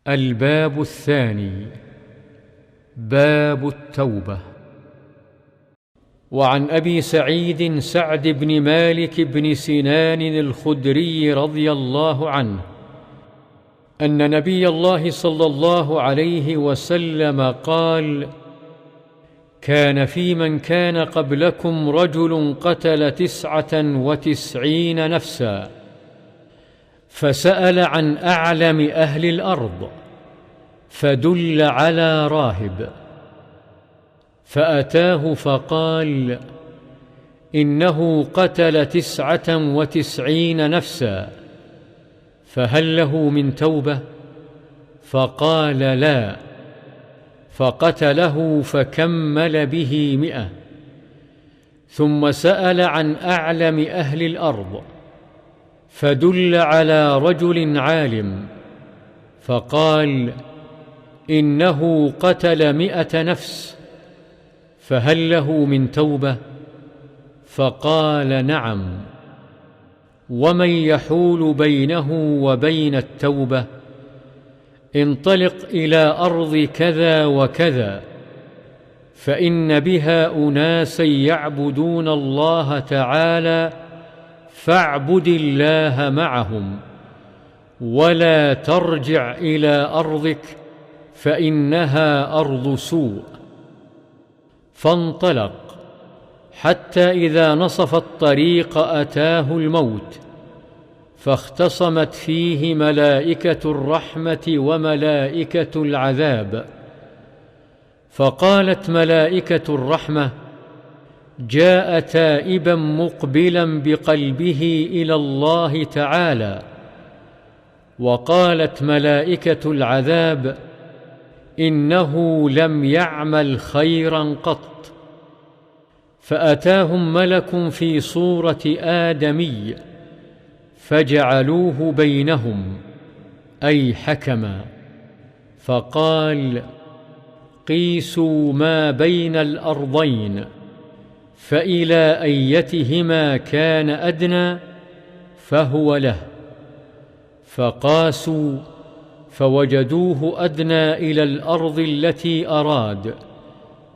الباب الثاني: باب التوبة. وعن أبي سعيد سعد بن مالك بن سنان الخدري رضي الله عنه أن نبي الله صلى الله عليه وسلم قال: كان في من كان قبلكم رجل قتل 99 نفسا، فسأل عن أعلم أهل الأرض، فدل على راهب، فأتاه فقال: إنه قتل 99 نفسا، فهل له من توبة؟ فقال: لا. فقتله فكمل به 100. ثم سأل عن أعلم أهل الأرض، فدل على رجل عالم، فقال: إنه قتل 100 نفس، فهل له من توبة؟ فقال: نعم. ومن يحول بينه وبين التوبة؟ انطلق إلى أرض كذا وكذا، فإن بها أناسا يعبدون الله تعالى، فاعبد الله معهم، ولا ترجع إلى أرضك، فإنها أرض سوء. فانطلق حتى إذا نصف الطريق أتاه الموت، فاختصمت فيه ملائكة الرحمة وملائكة العذاب. فقالت ملائكة الرحمة: جاء تائبا مقبلا بقلبه إلى الله تعالى. وقالت ملائكة العذاب: إنه لم يعمل خيرا قط. فأتاهم ملك في صورة آدمي، فجعلوه بينهم، أي حكما، فقال: قيسوا ما بين الأرضين، فإلى أيتهما كان أدنى فهو له. فقاسوا فوجدوه أدنى إلى الأرض التي أراد،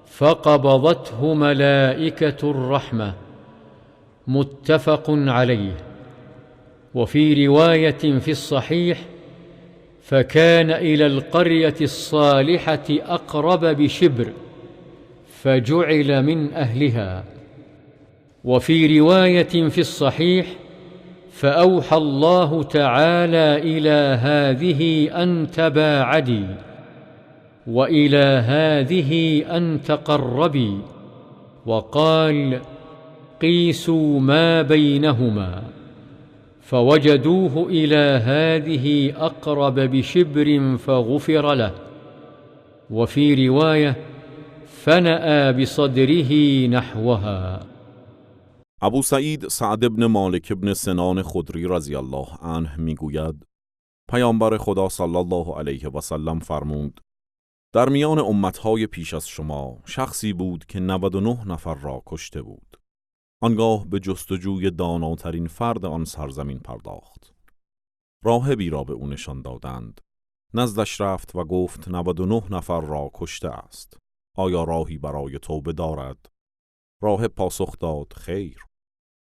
فقبضته ملائكة الرحمة. متفق عليه. وفي رواية في الصحيح: فكان إلى القرية الصالحة أقرب بشبر، فجعل من أهلها. وفي رواية في الصحيح: فأوحى الله تعالى إلى هذه أن تباعدي، وإلى هذه أن تقربي، وقال: قيسوا ما بينهما، فوجدوه إلى هذه أقرب بشبر فغفر له. وفي رواية: فنأى بصدره نحوها. ابو سعید سعد ابن مالک ابن سنان خدری رضی الله عنه میگوید: پیامبر خدا صلی الله علیه و سلم فرمود: در میان امتهای پیش از شما شخصی بود که 99 نفر را کشته بود. آنگاه به جستجوی داناترین فرد آن سرزمین پرداخت. راهبی را به او نشان دادند. نزدش رفت و گفت 99 نفر را کشته است. آیا راهی برای توبه دارد؟ راهب پاسخ داد: خیر.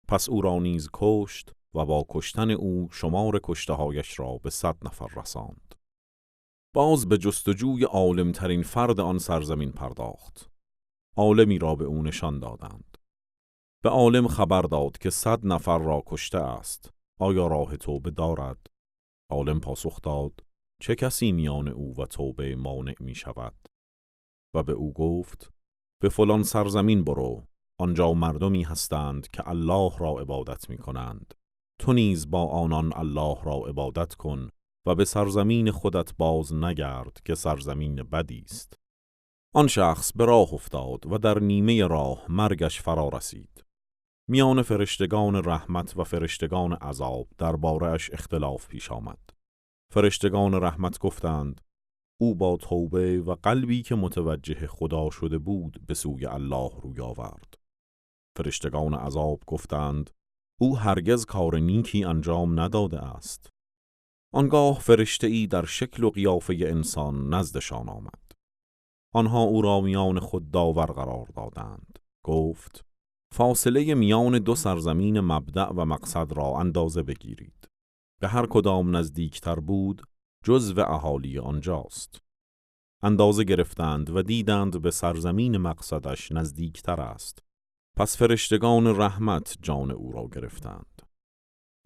پس او را نیز کشت و با کشتن او شمار کشته‌هایش را به 100 نفر رساند. باز به جستجوی عالمترین فرد آن سرزمین پرداخت. عالمی را به او نشان دادند. به عالم خبر داد که 100 نفر را کشته است. آیا راه توبه دارد؟ عالم پاسخ داد: چه کسی میان او و توبه مانع می شود؟ و به او گفت: به فلان سرزمین برو، آنجا مردمی هستند که الله را عبادت می کنند. تو نیز با آنان الله را عبادت کن و به سرزمین خودت باز نگرد که سرزمین بدی است. آن شخص به راه افتاد و در نیمه راه مرگش فرا رسید. میان فرشتگان رحمت و فرشتگان عذاب درباره‌اش اختلاف پیش آمد. فرشتگان رحمت گفتند: او با توبه و قلبی که متوجه خدا شده بود به سوی الله روی آورد. فرشتگان عذاب گفتند: او هرگز کار نیکی انجام نداده است. آنگاه فرشته ای در شکل و قیافه انسان نزدشان آمد. آنها او را میان خود داور قرار دادند. گفت: فاصله میان دو سرزمین مبدأ و مقصد را اندازه بگیرید. به هر کدام نزدیکتر بود جزو اهالی آنجاست. اندازه گرفتند و دیدند به سرزمین مقصدش نزدیکتر است. پس فرشتگان رحمت جان او را گرفتند.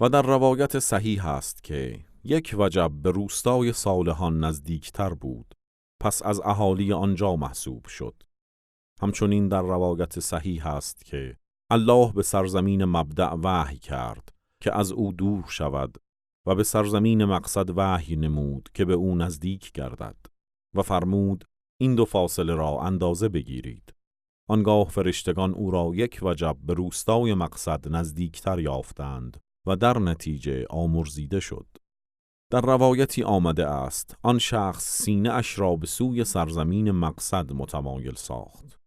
و در روایت صحیح است که 1 وجب به روستای صالحان نزدیکتر بود، پس از اهالی آنجا محسوب شد. همچنین در روایت صحیح است که الله به سرزمین مبدأ وحی کرد که از او دور شود و به سرزمین مقصد وحی نمود که به او نزدیک گردد و فرمود: این دو فاصله را اندازه بگیرید. آنگاه فرشتگان او را 1 وجب به روستای مقصد نزدیکتر یافتند و در نتیجه آمرزیده شد. در روایتی آمده است آن شخص سینه اش را به سوی سرزمین مقصد متمایل ساخت.